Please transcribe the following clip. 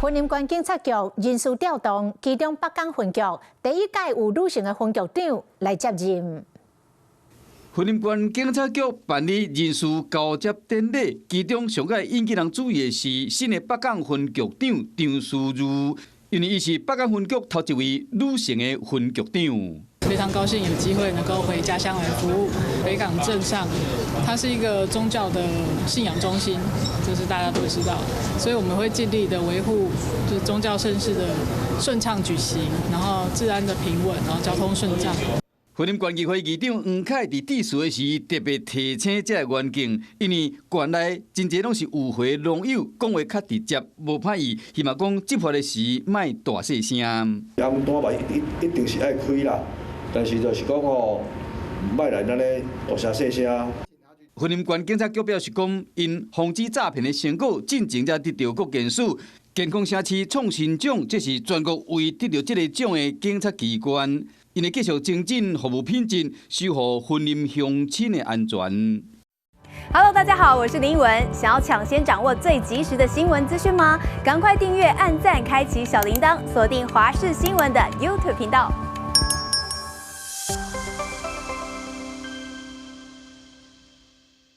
雲林縣警察局人事調動，其中北港分局第一屆有女性的分局長來接任。雲林縣警察局辦理人事交接典禮，其中上蓋引起人注意的是新的北港分局長張淑如，因為伊是北港分局頭一位女性的分局長。非常高興有機會能夠回家鄉來服務。北港鎮上，它是一個宗教的信仰中心，這是大家都知道的，所以我們會盡力的維護就是宗教盛事的順暢舉行，然後治安的平穩，然後交通順暢。雲林縣議會議長黃凱佇致辭的時特別提醒這個員警，因為縣內真濟攏是有回農友，講話較直接，無歹意，希望講執法的時莫大細聲。紅單嘛一定是愛開啦，但是就是講吼，莫來按呢大聲細聲。雲林縣警察局表示講，𪜶防止詐騙的成果，進前才得著國健署健康城市創新獎，這是全國唯一得著這个獎的警察機關。𪜶會繼續精進服務品質，守護雲林鄉親的安全。 Hello，大家好，我是林文。想要搶先掌握最及時的新聞資訊嗎？趕快訂閱、按讚、開啟小鈴鐺，鎖定華視新聞的 YouTube 頻道。